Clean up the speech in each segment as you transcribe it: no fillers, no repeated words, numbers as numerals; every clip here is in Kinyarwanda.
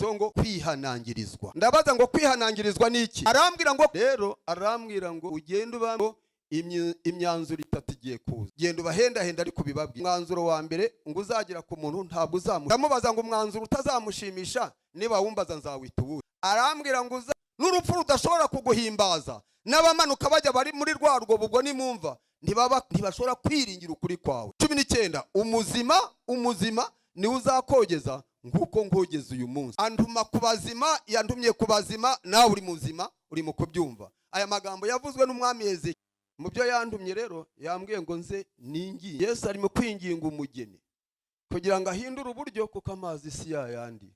Handitseho ngo kwihanangirizwa. Ndabaza ngo kwihanangirizwa ni iki? Arambwira ngo rero, arambwira ngo ugende ubamo imyanzuro itatu igiye kuza, genda ubahendahenda, ariko ubibabwire. Umwanzuro wa mbere ngo uzagera ku muntu ntabwo uzamu. Ndamubaza ngo umwanzuro utazamushimisha niba wumbaza nzawita uwuhe? Arambwira ngo uza n'urupfu rudashobora kuguhimbaza, n'abamanuka bajya bari muri rwa rwobo, ubwo nimumva ntibaba ntibashobora kwiringira ukuri kwawe. 19, umuzima, umuzima niwe uzakogeza nk'uko nkogeza uyu munsi. Antuma ku bazima, yantumye ku bazima, nawe uri muzima, uri mu kubyumva. Aya magambo yavuzwe n'umwami Hezekiya. Mu byo yantumye rero, yambwiye ngo nze ninginge. Yesu arimo kwinginga umugeni kugira ngo ahindure uburyo, kuko amazi si yayandi.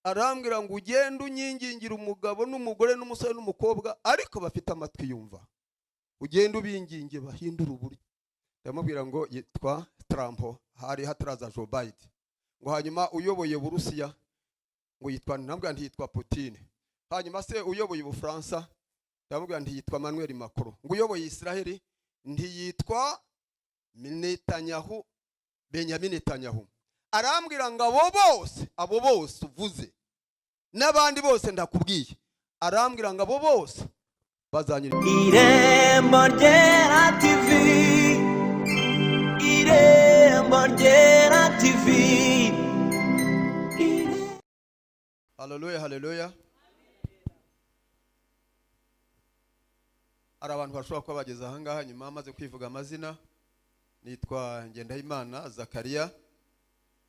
Arambwira ngo ugende unyingingira umugabo n'umugore n'umusore n'umukobwa, ariko bafite amatwi yumva, ugende ubinginge bahindure uburyo. Ndamubwira ngo yitwa Trump, hari hataraza Joe Biden. Ngo hanyuma uyoboye Burusiya ngo yitwa? Ndamubwira nti yitwa Putin. Hanyuma se uyoboye Ubufaransa? Ndamubwira nti yitwa Emmanuel Macron. Ngo uyoboye Israel? Ntiyitwa Netanyahu, Benjamin Netanyahu. Arambwira ngo abo bose, abo bose uvuze n'abandi bose ndakubwiye, arambwira ngo abo bose bazanyura. Irembo Ryera TV, Irembo Ryera TV. Haleluya, haleluya! Hari abantu bashobora kuba bageze ahangaha nyuma bamaze kwivuga amazina. Nitwa Ngendahimana Zakariya,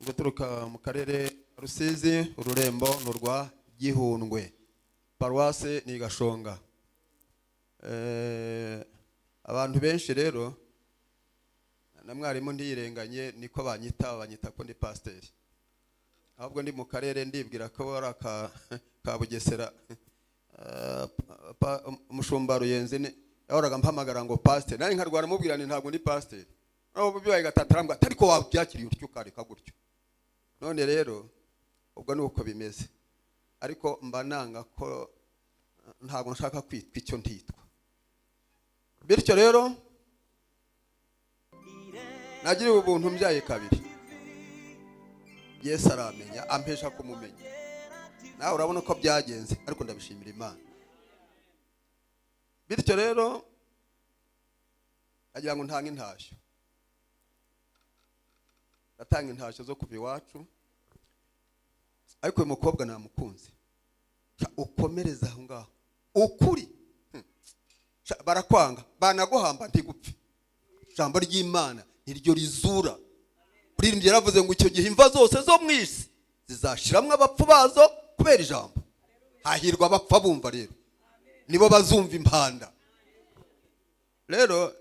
guturuka mu karere ka Rusizi, ururembo ni urwa Gihundwe, paruwase ni Gashonga. Abantu benshi rero na mwarimu ntiyirenganye, niko banyita, banyita ko ndi pasiteri, ahubwo ndi mu karere ndibwira ko ari aka ka Bugesera. Umushumba Ruyenzi yahoraga mpamagara ngo pasiteri, nanjye nkarwara mubwira nti ntabwo ndi pasiteri. Noneho bibaye gatatu arambwira ati ariko wabyakiriye utyo ukareka gutyo. None rero ubwo ni uko bimeze, ariko mba nanga ko ntabwo nshaka kwitwa icyo ntitwa. Bityo rero nagiriwe ubuntu, mbyaye kabiri, Yesu aramenya, ampesha kumumenya. Nawe urabona uko byagenze, ariko ndabishimira Imana. Bityo rero agira ngo ntange intashyo, ndatanga intashyo zo kuva iwacu. Ariko uyu mukobwa namukunze. Sha, ukomereze aho ngaho ukuri. Sha, barakwanga banaguhamba ntigupfe. Ijambo ry'Imana niryo rizura. Uririmbyi yaravuze ngo icyo gihe imva zose zo mu isi zizashiramwo abapfu bazo kubera ijambo. Hahirwa abapfa bumva, rero nibo bazumva impanda. Rero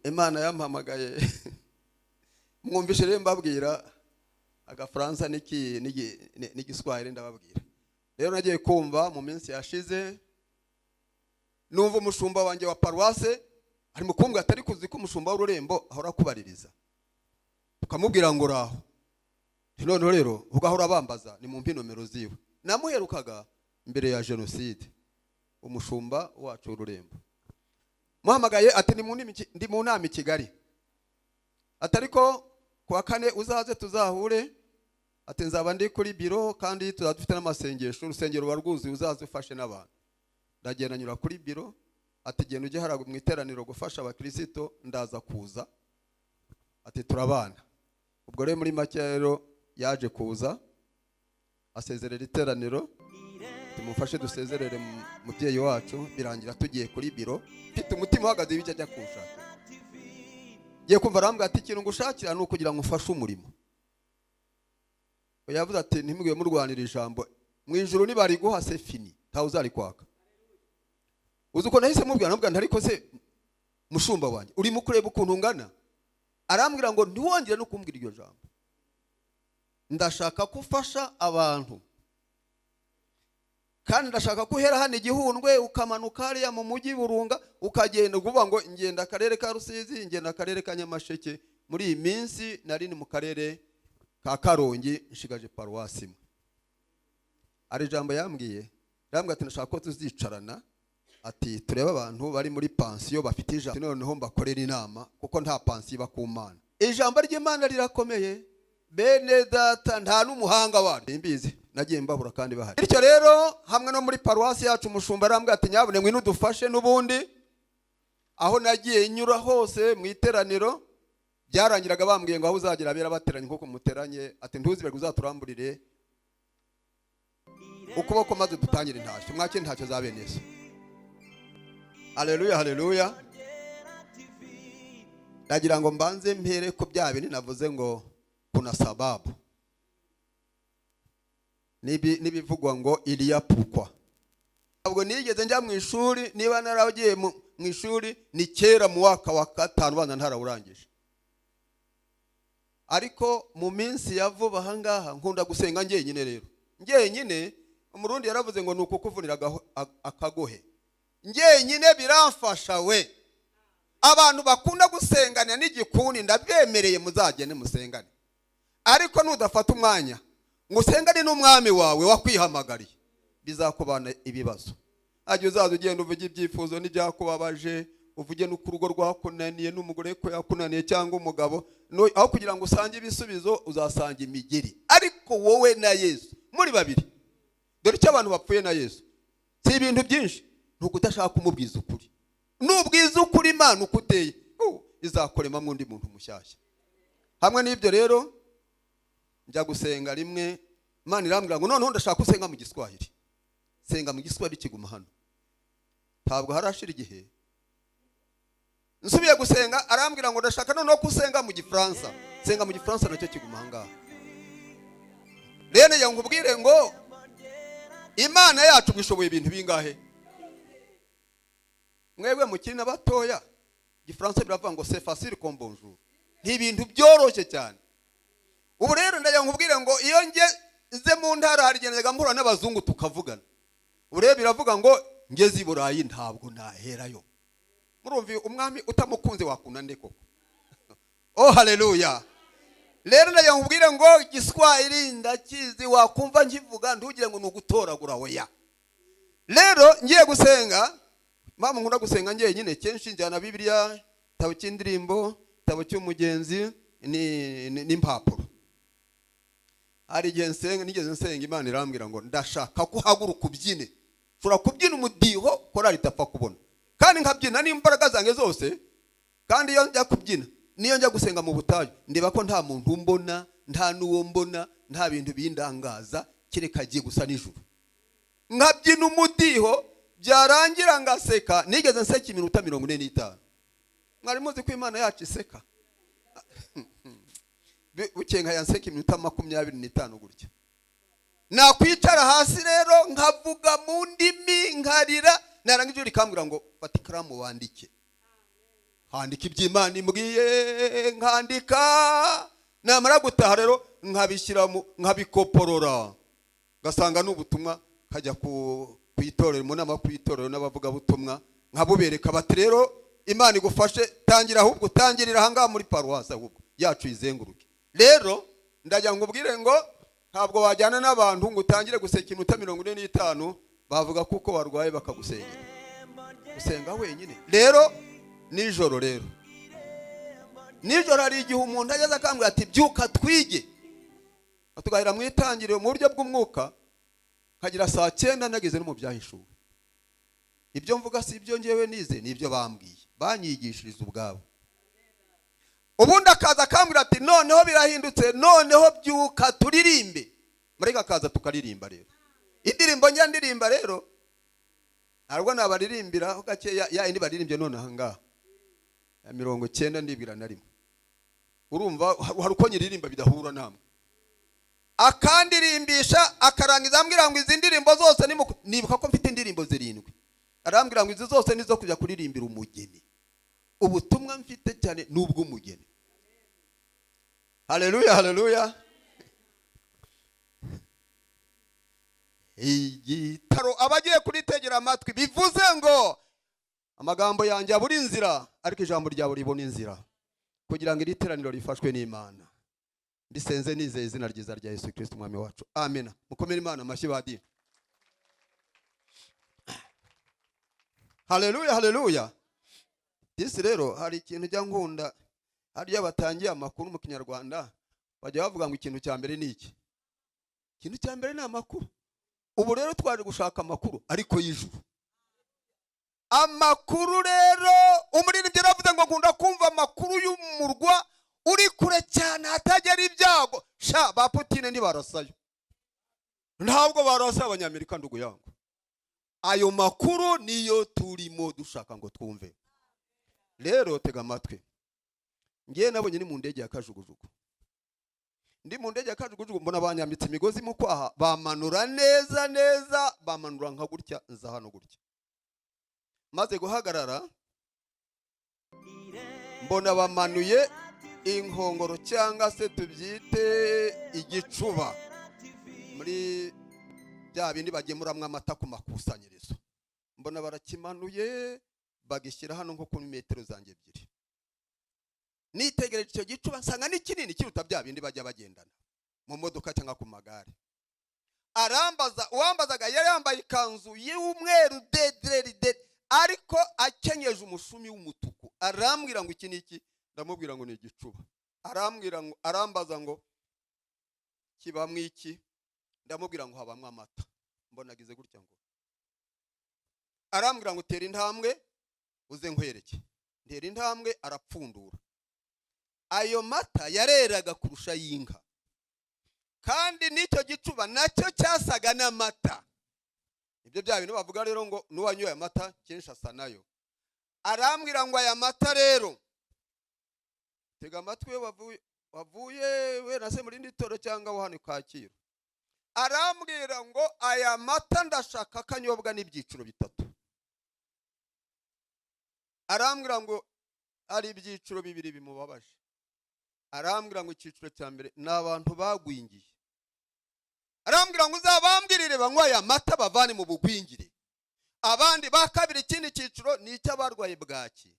Imana yampamagaye, mwumvishe rero mbabwira agafaransa n'Igiswahili. Ndababwira rero, nagiye kumva mu minsi yashize, numva umushumba wanjye wa paruwase ari mu kumbwira atari kuzi ko umushumba w'ururembo ahora akubaririza, tukamubwira ngo uraho. Noneho rero ugahora bambaza ni mu nomero ziwe. Namuherukaga mbere ya jenoside, umushumba wacu w'ururembo muhamagaye ati ndi mu nama i Kigali, ati ariko ku wa kane uzaze tuzahure, ati nzaba ndi kuri biro kandi tuzaba dufite n'amasengesho, urusengero ruba rwuzuye, uzaze ufashe n'abantu. Ndagenda nyura kuri biro, ati genda ujye hariya mu iteraniro gufasha abakirisito, ndaza kuza. Ati turabana. Ubwo rero muri make rero yaje kuza asezerera iteraniro, tumufashe dusezerere mubyeyi wacu. Birangira tugiye kuri biro, mfite umutima uhagaze w'icyo ajya kunshakira. Ngiye kumva arambwira ati ikintu ngushakira ni ukugira ngo ufashe umurimo. Yavuze ati ntimwiwe murwanira ijambo mu ijuru, nibariguha c'est fini, ntawe uzarikwaka. Uzi uko nahise mubwira? Namubwira nti ariko se mushumba wanjye, urimo kureba ukuntu ungana? Arambwira ngo ntiwongere no kumbwira iryo jambo, ndashaka ko ufasha abantu, kandi ndashaka ko uhera hano Igihundwe ukamanuka hariya mu mujyi Burunga, ukagenda ukuvuga ngo ngenda akarere ka Rusizi, ngenda akarere ka Nyamasheke. Muri iyi minsi nari ni mu karere ka Karongi, nshigaje paruwasi imwe. Hari ijambo yambwiye, yambwiye ati ndashaka ko tuzicarana, ati turebe abantu bari muri pansiyo bafite ijambo, noneho mbakorera inama, kuko nta pansiyo iba ku Mana. Ijambo ry'Imana rirakomeye. Bene data, nta n'umuhanga waryo, simbizi, nagiye mbabura kandi bahari. Bityo rero hamwe no muri paruwasi yacu, umushumba arambwira ati: "Nyabune ngwino udufashe." N'ubundi aho nagiye nyura hose mu iteraniro, byarangiraga bambwiye ngo: "Aho uzagera abera bateranye nk'uko muteranye," ati, "ntuzibagwe uzaturamburire ukuboko maze dutangire intashyo." Mwakire intashyo za bene Yesu. Haleluya, haleluya! Ndagira ngo mbanze mpere ko bya bindi navuze ngo kuna sababu n'ibivugwa ngo iliyapukwa. Ntabwo nigeze njya mu ishuri. Niba naragiye mu ishuri ni kera, mu mwaka wa gatanu banza ntarawurangije. Ariko mu minsi ya vuba aha ngaha nkunda gusenga njyenyine. Rero njyenyine, Umurundi yaravuze ngo ni ukukuvunira akagohe. Njyenyine biramfasha we. Abantu bakunda gusengana n'igikundi ndabemereye, muzagende musengane, ariko nudafata umwanya ngo usengane n'umwami wawe wakwihamagariye, bizakubana ibibazo. Hajya uzaza ugenda uvuge ibyifuzo n'ibyakubabaje, uvuge n'uko urugo rwakunaniye, n'umugore ko yakunaniye cyangwa umugabo. Aho kugira ngo usange ibisubizo, uzasanga imigeri. Ariko wowe na Yesu muri babiri, dore icyo abantu bapfuye na Yesu si ibintu byinshi, ni ukudashaka kumubwiza ukuri. Nubwiza ukuri Imana uko uteye, izakoremamo undi muntu mushyashya. Hamwe n'ibyo rero, njya gusenga rimwe, Imana irambwira ngo: "Noneho ndashaka usenga mu Giswahili, senga mu Giswahili." Kiguma hano, ntabwo harashira igihe nsubiye gusenga, arambwira ngo: "Ndashaka noneho ko usenga mu Gifaransa, senga mu Gifaransa." Nacyo kiguma aha ngaha. Rero ngira ngo nkubwire ngo Imana yacu ngo ishoboye ibintu bingahe? Mwebwe mukiri na batoya, Igifaransa biravuga ngo "c'est facile comme bonjour", ni ibintu byoroshye cyane. Ubu rero ndagira ngo nkubwire ngo iyo ngeze mu ntara, hari igihe najyaga mpura n'abazungu tukavugana. Ubu rero biravuga ngo ngeze i Burayi ntabwo naherayo. Murumva, umwami utamukunze wakunda nde koko? Oh, haleluya! Rero ndagira ngo nkubwire ngo Igiswahili ndakizi, wakumva nkivuga ntugire ngo ni ugutoragura, oya. Rero ngiye gusenga, mpamvu nkunda gusenga njyenyine, kenshi njyana Bibiliya, igitabo cy'indirimbo, igitabo cy'umugenzi n'impapuro. Hari igihe nsenga, nigeze nsenga, Imana irambwira ngo: "Ndashaka ko uhaguruka ubyine." Ushobora kubyina umudiho korali itapfa kubona, kandi nkabyina n'imbaraga zanjye zose. Kandi iyo njya kubyina, niyo njya gusenga mu butayu, ndeba ko nta muntu mbona, nta n'uwo mbona, nta bintu bindangaza kereka agiye gusa nijoro, nkabyina umudiho, byarangira ngaseka. Nigeze nseka iminota 45. Mwari muzi ko Imana yacu iseka? Bukeye nkaya nseka iminota 25 gutya. Nakwicara hasi rero nkavuga mu ndimi, nkarira, narangiza ijwi rikambwira ngo: "Fata ikaramu wandike." Handika iby'Imana imbwiye, nkandika. Namara gutaha rero nkabishyira mu nkabikoporora, ngasanga ni ubutumwa, nkajya ku itorero, mu nama ku itorero n'abavugabutumwa, nkabubereka bati: "Rero Imana igufashe, tangira ahubwo, tangirira ahangaha muri paruwasi ahubwo yacu izenguruke." Rero ndagira ngo ubwire ngo ntabwo wajyana n'abantu ngo utangire guseka iminota 45, bavuga kuko warwaye bakagusengera. Gusenga wenyine rero nijoro, rero nijoro hari igihe umuntu ageze akambwira ati: "Byuka twige," tugahera mu itangiriro mu buryo bw'umwuka, nkagira saa 9 nageze no mu Byahishuwe. Ibyo mvuga si ibyo ngewe nize, ni ibyo bambwiye, banyigishiriza ubwabo. Ubundi akaza akambwira ati: "Noneho birahindutse, noneho byuka turirimbe." Marayika akaza tukaririmba. Rero indirimbo njya ndirimba rero, ntabwo nabaririmbira ho gakeya ya indi baririmbye none aha ngaha ya 90 ndibwira na rimwe. Urumva hari uko nyiririmba bidahura namwe. Akandirimbisha, akarangiza ambwira ngo: "Izi ndirimbo zose ni nibuka ko mfite indirimbo zirindwi, arambwira ngo: "Izi zose nizo kujya kuririmbira umugeni." Ubutumwa mfite cyane ni ubw'umugeni. Haleluya, haleluya! Igitaro abagiye kuritegera amatwi, bivuze ngo amagambo yanjye abura inzira, ariko ijambo ryawe ribona inzira, kugira ngo iri teraniro rifashwe n'Imana. Mbisenze nizeye izina ryiza rya Yesu Kirisito umwami wacu, amena. Mukomere Imana amashyi badi. Haleluya, haleluya! Disi rero hari ikintu ujya nkunda, hariya batangiye amakuru mu Kinyarwanda. Bajya bavuga ngo ikintu cya mbere ni iki? Ikintu cya mbere ni amakuru. Ubu rero twaje gushaka amakuru ariko y'ijuru. Amakuru rero, umuririmbyi yaravuze ngo nkunda kumva amakuru y'umurwa uri kure cyane hatagera ibyago. Sha, ba Putine ntibarasayo, ntabwo barasa Abanyamerika, ndugu yangu. Ayo makuru niyo turimo dushaka ngo twumve. Rero tega amatwi. Ngiye nabonye ni mu ndege ya kajugujugu, ndi mu ndege ya kajugujugu, mbona banyambitse imigozi mu kwaha, bamanura neza neza, bamanura nka gutya, nza hano gutya. Maze guhagarara, mbona bamanuye inkongoro, cyangwa se tubyite igicuba, muri bya bindi bagemuramwo amata ku makusanyirizo. Mbona barakimanuye, bagishyira hano nko kuri metero zanjye 2. Nitegereje icyo gicuba, nsanga ni kinini, kiruta bya bindi bajya bagendana mu modoka cyangwa ku magare. Arambaza, uwambazaga yari yambaye ikanzu y'umweru dederide, ariko akenyeje umushumi w'umutuku. Arambwira ngo iki ni iki? Ndamubwira ngo ni igicuba. Arambwira ngo, arambaza ngo kibamwo iki? Ndamubwira ngo habamwo amata. Mbona agize gutya ngo, arambwira ngo tera intambwe uze nkwereke. Ntera intambwe, arapfundura. Ayo mata yareraga kurusha y'inka, kandi n'icyo gicuba nacyo cyasaga n'amata. Ibyo bya bintu bavuga rero ngo n'uwanyoye amata kenshi asa nayo. Arambwira ngo aya mata rero, tega amatwi, iyo wavuye wenda se muri rindi toro cyangwa hano Kacyiru. Arambwira ngo aya mata ndashaka ko anyobwa n'ibyiciro bitatu. Arambwira ngo hari ibyiciro bibiri bimubabaje. Arambwira ngo icyiciro cya mbere ni abantu bagwingiye. Arambwira ngo uzabambwirire banywe aya mata, bavane mu bugwingire. Abandi ba kabiri, ikindi cyiciro ni icy'abarwaye bwaki.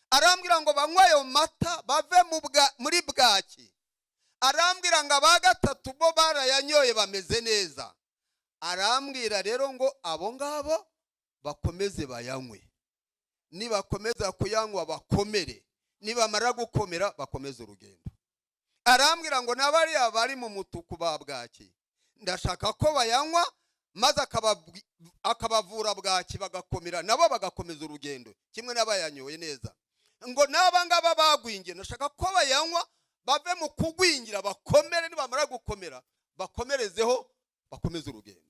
Arambwira ngo banywe ayo mata, bave muri bwaki. Arambwira ngo aba gatatu bo barayanyoye, bameze neza. Arambwira rero ngo abo ngabo bakomeze bayanywe, nibakomeza kuyanywa bakomere, nibamara gukomera bakomeze urugendo. Arambwira ngo n'abariya bari mu mutuku ba bwaki, ndashaka ko bayanywa, maze akabavura bwaki, bagakomera, nabo bagakomeza urugendo kimwe n'abayanyoye neza. Ngo n'aba ngaba bagwingiye, ndashaka ko bayanywa, bave mu kugwingira, bakomere, nibamara gukomera bakomerezeho, bakomeze urugendo.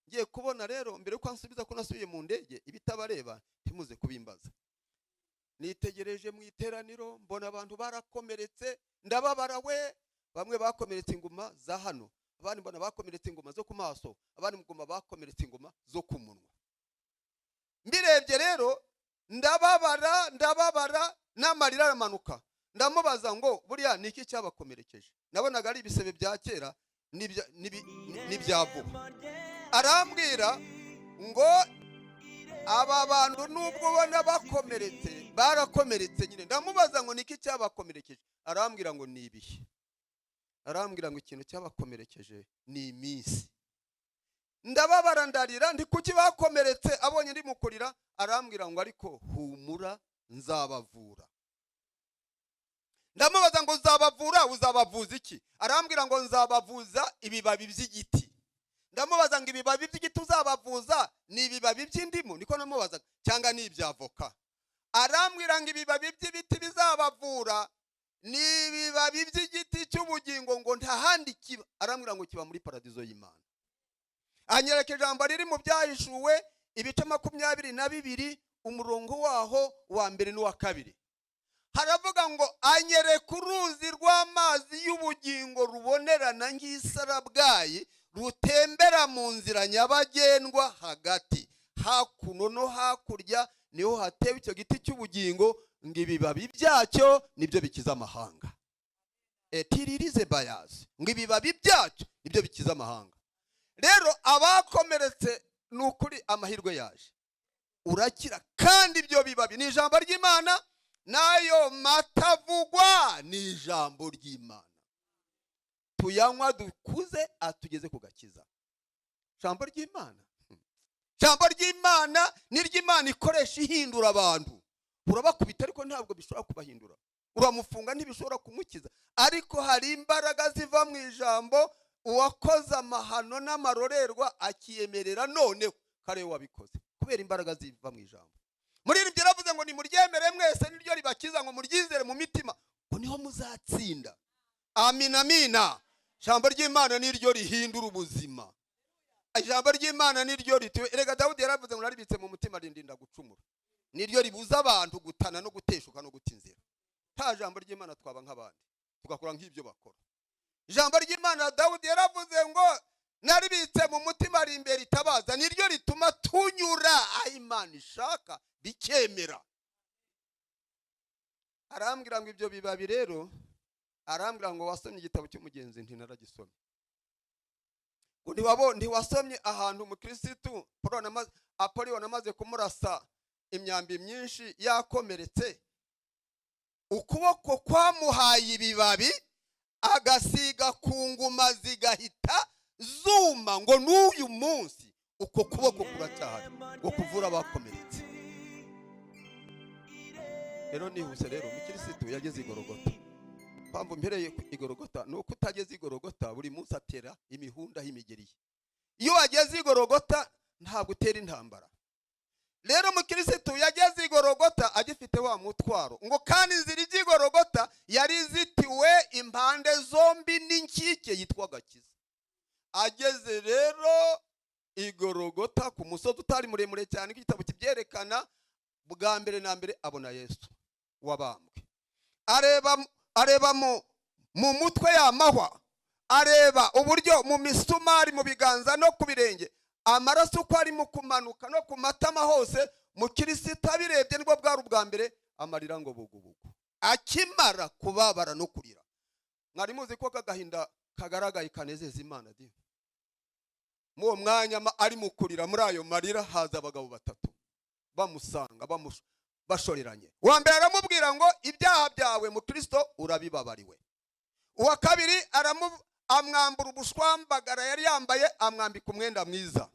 Ngiye kubona rero, mbere yuko ansubiza ko nasubiye mu ndege, ibitabareba ntimuze kubimbaza. Nitegereje mu iteraniro, mbona abantu barakomeretse, ndababara we. Bamwe bakomeretse inguma za hano, abandi mbona bakomeretse inguma zo ku maso, abandi nguma bakomeretse inguma zo ku munwa. Mbirebye rero ndababara, ndababara, n'amarira aramanuka. Ndamubaza ngo buriya ni iki cyabakomerekeje? Nabonaga ari ibisebe bya kera n'ibya vuba. Arambwira ngo aba bantu nubwo ubona bakomeretse, barakomeretse nyine. Ndamubaza ngo niki cyabakomerekeje? Arambwira ngo ni ibihe. Arambwira ngo ikintu cyabakomerekeje ni iminsi. Ndababara, ndarira. Ndi kuki bakomeretse? Abonye ndi mu kurira, arambwira ngo ariko humura, nzabavura. Ndamubaza ngo uzabavura, uzabavuza iki? Arambwira ngo nzabavuza ibibabi by'igiti. Ndamubaza ngo ibibabi by'igiti uzabavuza ni ibibabi by'indimu? Niko namubazaga, cyangwa ni ibya avoka? Arambwira ngo ibibabi by'ibiti bizabavura ni ibibabi by'igiti cy'ubugingo, ngo nta handi kiba. Arambwira ngo kiba muri paradizo y'Imana. Anyereka ijambo riri mu Byahishuwe ibice 22, umurongo waho wa mbere n'uwa kabiri. Haravuga ngo anyereka uruzi rw'amazi y'ubugingo rubonerana nk'isarabwayi, rutembera mu nzira nyabagendwa hagati. Hakuno no hakurya niho hatewe icyo giti cy'ubugingo, ngo ibibabi byacyo nibyo bikiza amahanga. Etiririze bayazi, ngo ibibabi byacyo nibyo bikiza amahanga. Rero abakomeretse, ni ukuri amahirwe yaje, urakira. Kandi ibyo bibabi ni ijambo ry'Imana, n'ayo mata avugwa ni ijambo ry'Imana. Tuyanywa dukuze, atugeze ku gakiza. Ijambo ry'Imana, ijambo ry'Imana ni ry'Imana ikoresha ihindura abantu. Urabakubita ariko ntabwo bishobora kubahindura. Uramufunga ntibishobora kumukiza. Ariko hari imbaraga ziva mu ijambo, uwakoze amahano n'amarorerwa akiyemerera noneho ko ariwe wabikoze kubera imbaraga ziva mu ijambo. Muri ibyo yaravuze ngo nimuryemere mwese, niryo ribakiza, ngo muryizere mu mitima, ngo niho muzatsinda. Amina, amina. Ijambo ry'Imana niryo rihindura ubuzima, ijambo ry'Imana niryo rituwe. Erega Dawudi yaravuze ngo naribitse mu mutima rindinda gucumura. Niryo ribuza abantu gutana no guteshuka no guta inzira. Nta jambo ry'Imana twaba nk'abandi, tugakora nk'ibyo bakora. Ijambo ry'Imana, Dawudi yaravuze ngo naribitse mu mutima rimbere itabaza. Niryo rituma tunyura aho Imana ishaka bikemera. Arambwira ngo ibyo bibabi rero, arambwira ngo wasomye igitabo cy'umugenzi? Nti naragisomye. Ngo ntiwasomye ahantu umukirisitu Apolion amaze kumurasa imyambi myinshi yakomeretse, ukuboko kwamuhaye ibibabi agasiga ku nguma zigahita zuma, ngo n'uyu munsi uko kuboko kuracyahari ngo kuvura abakomeretse? Rero nihuse rero, umukirisitu yageze i Gorogota. Mpamvu mpereye ku Igorogota ni uko utageze i Gorogota buri munsi atera imihunda y'imigeri ye. Iyo wageze i Gorogota ntabwo utera intambara. Rero umukirisitu yageze i Gorogota agifite wa mutwaro, ngo kandi inzira ijya i Gorogota yari izitiwe impande zombi n'inkike yitwa Gakiza. Ageze rero i Gorogota ku musozi utari muremure cyane, igitabo kibyerekana, bwa mbere na mbere abona Yesu wabambwe. Areba mu mutwe y'amahwa, areba uburyo mu misumari mu biganza no ku birenge amaraso uko ari mu kumanuka no ku matama hose. Mukirisitu abirebye, nibwo bwari ubwa mbere, amarira ngo bugubugu. Akimara kubabara no kurira, mwari muzi ko agahinda kagaragaye kanezeza Imana di? Muri uwo mwanya ari mu kurira, muri ayo marira, haza abagabo batatu bamusanga bashoreranye. Uwa mbere aramubwira ngo ibyaha byawe mu Kristo urabibabariwe. Uwa kabiri amwambura ubushwambagara yari yambaye, amwambika umwenda mwiza.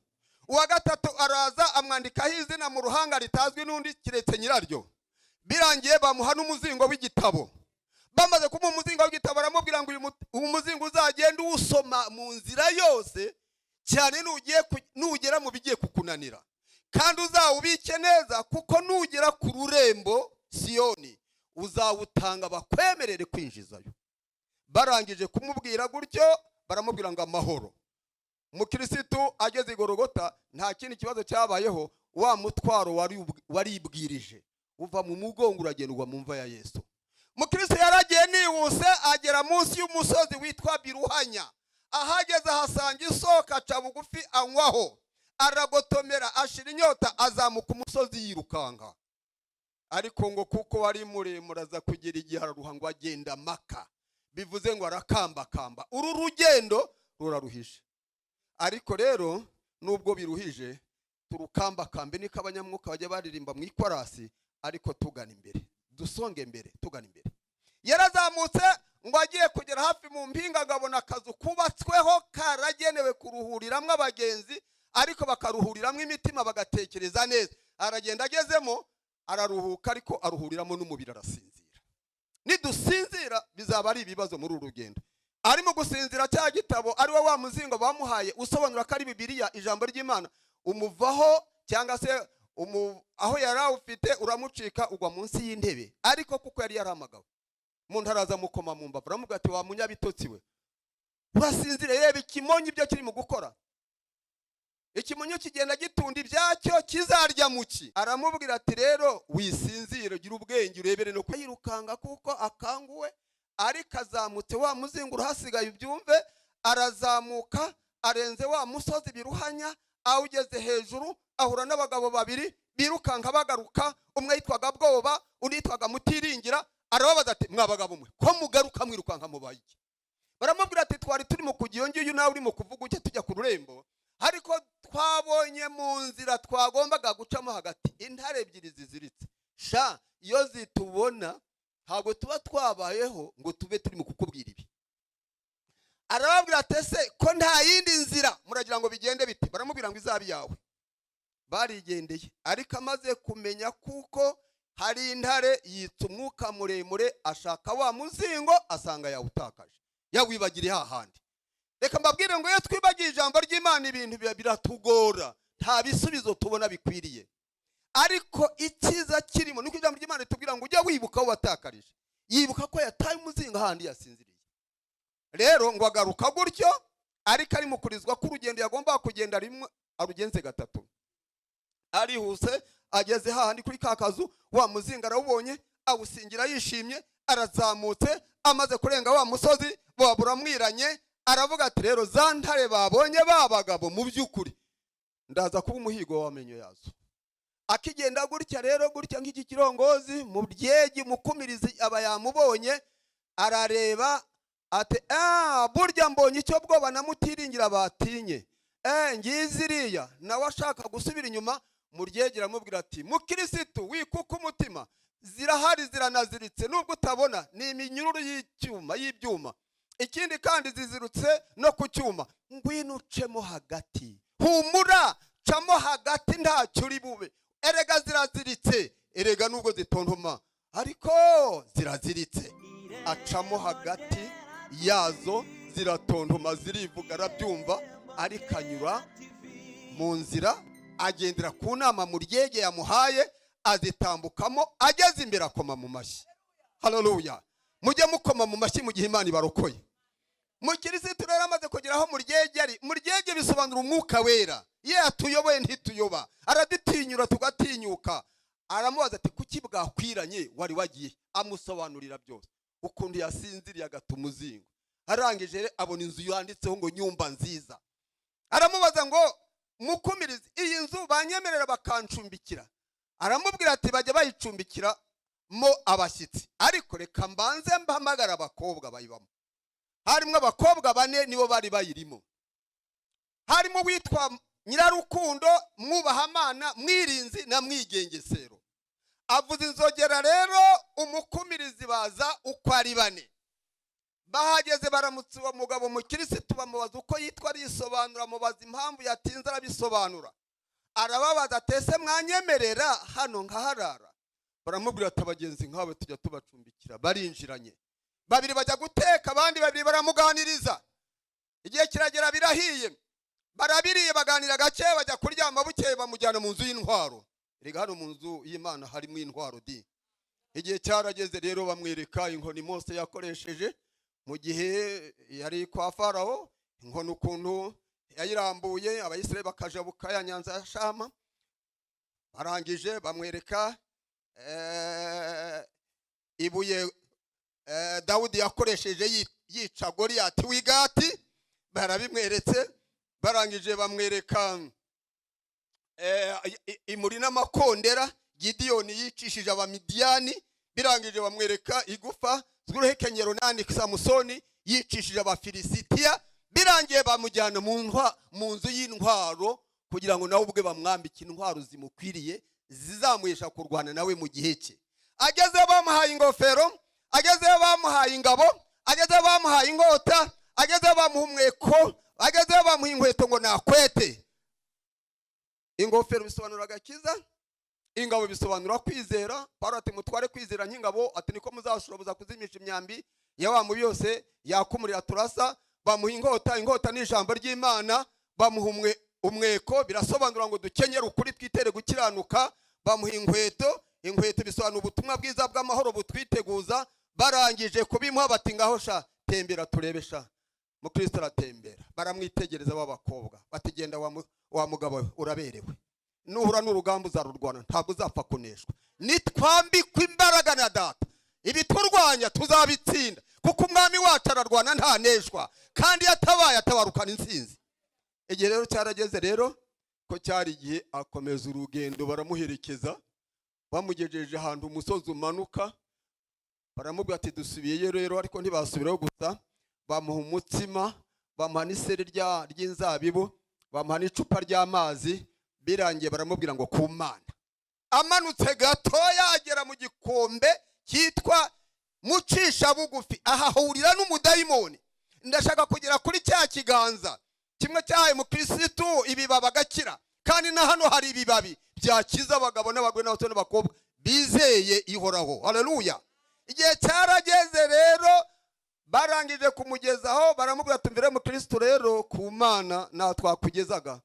Uwa gatatu araza amwandikaho izina mu ruhanga ritazwi n'undi keretse nyiraryo. Birangiye bamuha n'umuzingo w'igitabo. Bamaze kumuha umuzingo w'igitabo, baramubwira ngo uyu muzingo uzagenda uwusoma mu nzira yose cyane nugera mu bigiye kukunanira, kandi uzawubike neza, kuko nugera ku rurembo Siyoni uzawutanga bakwemerere kwinjizayo. Barangije kumubwira gutyo, baramubwira ngo amahoro. Umukirisitu ageze i Gorogota nta kindi kibazo cyabayeho. Wa mutwaro waribwirije uva mu mugongo uragenda ugwa mu mva ya Yesu. Mukristo yaragiye nihuse, agera munsi y'umusozi witwa Biruhanya. Ahageze ahasanga isoko, aca bugufi anywaho, aragotomera ashira inyota, azamuka umusozi yirukanka. Ariko ngo kuko wari muremure, aza kugera igihe araruha, ngo agenda maka, bivuze ngo arakambakamba. Uru rugendo ruraruhije, ariko rero nubwo biruhije turukambakambe, niko abanyamwuka bajya baririmba mu ikorasi, ariko tugana imbere, dusonge imbere, tugana imbere. Yarazamutse, ngo agiye kugera hafi mu mpinga agabona akazu kubatsweho karagenewe kuruhuriramo abagenzi, ariko bakaruhuriramo imitima bagatekereza neza. Aragenda, agezemo araruhuka, ariko aruhuriramo n'umubiri, arasinzira. Nidusinzira bizaba ari ibibazo muri uru rugendo. Arimo gusinzira, cya gitabo ari wo wa muzingo bamuhaye usobanura ko ari Bibiliya, ijambo ry'Imana, umuvaho cyangwa se aho yari awufite uramucika ugwa munsi y'intebe. Ariko kuko yari yarahamagawe, umuntu araza amukoma mu mbavu, aramubwira ati: "Wa munyabitotsi we, urasinzire? Reba ikimonyo ibyo kirimo gukora." Ikimonyo kigenda gitunda ibyacyo kizarya mu ki. Aramubwira ati: "Rero wisinzire, gira ubwenge urebere no yirukanga." Kuko akanguwe, ariko azamutse wa muzingo urahasigaye ubyumve. Arazamuka, arenze wa musozi Biruhanya, awugeze hejuru ahura n'abagabo babiri birukanka bagaruka. Umwe yitwaga Bwoba, undi yitwaga Mutiringira. Arababaza ati: "Mwa bagabo mwe, ko mugaruka mwirukanka, mubaye iki?" Baramubwira ati: "Twari turimo kujya iyo ngiyo nawe urimo kuvuga ujye tujya ku rurembo, ariko twabonye mu nzira twagombaga gucamo hagati intare ebyiri ziziritse. Sha, iyo zitubona ntabwo tuba twabayeho ngo tube turimo kukubwira ibi." Arababwira ati: "Ese ko nta yindi nzira, muragira ngo bigende bite?" Baramubwira ngo izabe iyawe. Barigendeye, ariko amaze kumenya kuko Hari intare yitsa umwuka muremure, ashaka wa muzingo, asanga yawutakaje, yawibagiriye hahandi. Reka mbabwire ngo iyo twibagiye ijambo ry'Imana, ibintu biba biratugora, nta bisubizo tubona bikwiriye. Ariko icyiza kirimo nuko ijambo ry'Imana ritubwira ngo ujye wibuka aho watakarije. Yibuka ko yataye umuzingo ahandi yasinziriye. Rero ngo agaruka gutyo, ariko ari mu kurizwa k'urugendo yagombaga kugenda rimwe arugenze gatatu. Arihuse, ageze hahandi kuri ka kazu, wa muzingo arawubonye, awusingira yishimye, arazamutse. Amaze kurenga wa musozi, buba buramwiranye. Aravuga ati: "Rero za ntare babonye, ba bagabo, mu by'ukuri ndaza kuba umuhigo w'amenyo yazo." Akigenda gutya rero, gutya nk'iki kirongozi mu byegi, mukumirizi aba yamubonye. Arareba ati: "Ah, burya mbonye icyo bwoba na mutiringira batinye, ngizi iriya." Nawe ashaka gusubira inyuma, Muryegera aramubwira ati: "Mukirisitu, wikuka umutima, zirahari, ziranaziritse. Nubwo utabona, ni iminyururu y'icyuma, y'ibyuma. Ikindi kandi zizirutse no ku cyuma. Ngwino ucemo hagati, humura, camo hagati, ntacyo uri bube. Erega ziraziritse, erega nubwo zitontoma, ariko ziraziritse." Acamo hagati yazo, ziratontoma, zirivuga, arabyumva, ariko anyura mu nzira, agendera ku nama Muryege yamuhaye, azitambukamo. Ageze imbere akoma mu mashyi. Haleluya! Mujye mukoma mu mashyi mu gihe Imana ibarokoye. Mukirisitu rero amaze kugera aho Muryege ari, Muryege bisobanura Umwuka Wera, iyo yatuyoboye ntituyoba, aradutinyura tugatinyuka. Aramubaza ati: "Kuki bwakwiranye wari wagiye?" Amusobanurira byose, ukuntu yasinziriye agata umuzingo. Arangije rero abona inzu yanditseho ngo "Nyumba nziza". Aramubaza ngo: "Mukumirizi, iyi nzu banyemerera bakancumbikira?" Aramubwira ati: "Bajya bayicumbikira mo abashyitsi, ariko reka mbanze mpamagara abakobwa bayibamo." Harimo abakobwa bane, nibo bari bayirimo. Harimo uwitwa Nyirarukundo, Mwubahamana, Mwirinzi na Mwigengesero. Avuza inzogera rero, umukumirizi baza uko ari bane. Bahageze baramutse uwo mugabo mukirisitu, bamubaza uko yitwa, arisobanura. Amubaza impamvu yatinze, arabisobanura. Arababaza ati: "Ese mwanyemerera hano nkaharara?" Baramubwira ati: "Abagenzi nk'abo tujya tubacumbikira." Barinjiranye, babiri bajya guteka, abandi babiri baramuganiriza. Igihe kiragera, birahiye, barabiriye, baganira gake, bajya kuryama. Bukeye bamujyana mu nzu y'intwaro. Erega hano mu nzu y'Imana harimo intwaro di! Igihe cyarageze rero, bamwereka inkoni Mose yakoresheje mu gihe yari kwa Farawo, inkoni ukuntu yayirambuye, Abayisirayeli bakajabuka ya Nyanza ya Shama. Barangije bamwereka ibuye Dawudi yakoresheje yica Goliyati w'Igati, barabimweretse. Barangije bamwereka imuri n'amakondera Gidiyoni yicishije Abamidiyani. Birangije bamwereka igufa z'uruhekenyero nani Samusoni yicishije Abafilisitiya. Birangiye bamujyana mu nzu y'intwaro, kugira ngo nawe ubwe bamwambike intwaro zimukwiriye, zizamuhesha kurwana nawe mu gihe cye. Agezeyo bamuhaye ingofero, agezeyo bamuhaye ingabo, agezeyo bamuhaye inkota, agezeyo bamuha umweko, agezeyo bamuha inkweto ngo nakwete. Ingofero bisobanura agakiza, ingabo bisobanura kwizera. Pawulo ati: "Mutware kwizera nk'ingabo," ati: "Niko muzashoboza kuzimisha imyambi ya wa mubi yose yakumurira turasa." Bamuha inkota, inkota ni ijambo ry'Imana. Bamuha umweko, birasobanura ngo dukenyere ukuri, twitere gukiranuka. Bamuha inkweto, inkweto bisobanura ubutumwa bwiza bw'amahoro butwiteguza. Barangije kubimuha bati: "Ngaho sha, tembera turebe sha." Mukristo aratembera, baramwitegereza b'abakobwa bati: "Genda wa mugabo we, uraberewe. Nuhura n'urugamba uzarurwana, ntabwo uzapfa kuneshwa." Nitwambikwa imbaraga na Data, ibiturwanya tuzabitsinda, kuko Umwami wacu ararwana ntaneshwa, kandi iyo atabaye atabarukana intsinzi. Igihe rero cyarageze rero, ko cyari igihe, akomeza urugendo, baramuherekeza. Bamugejeje ahantu umusozi umanuka, baramubwira ati: "Dusubiyeyo rero." Ariko ntibasubirayo gusa, bamuha umutsima, bamuha n'iseri ry'inzabibu, bamuha n'icupa ry'amazi. Birangiye baramubwira ngo ku Mana. Amanutse gatoya, agera mu gikombe cyitwa Mucisha Bugufi, ahahurira n'umudayimoni. Ndashaka kugera kuri cya kiganza kimwe cyahaye mukirisitu ibibabi agakira, kandi na hano hari ibibabi byakiza abagabo n'abagore n'abasore n'abakobwa. Bizeye ihoraho. Haleluya! Igihe cyarageze rero, barangije kumugezaho, baramubwira: "Tumvire mu Kristo rero, ku Mana nta twakugezaga."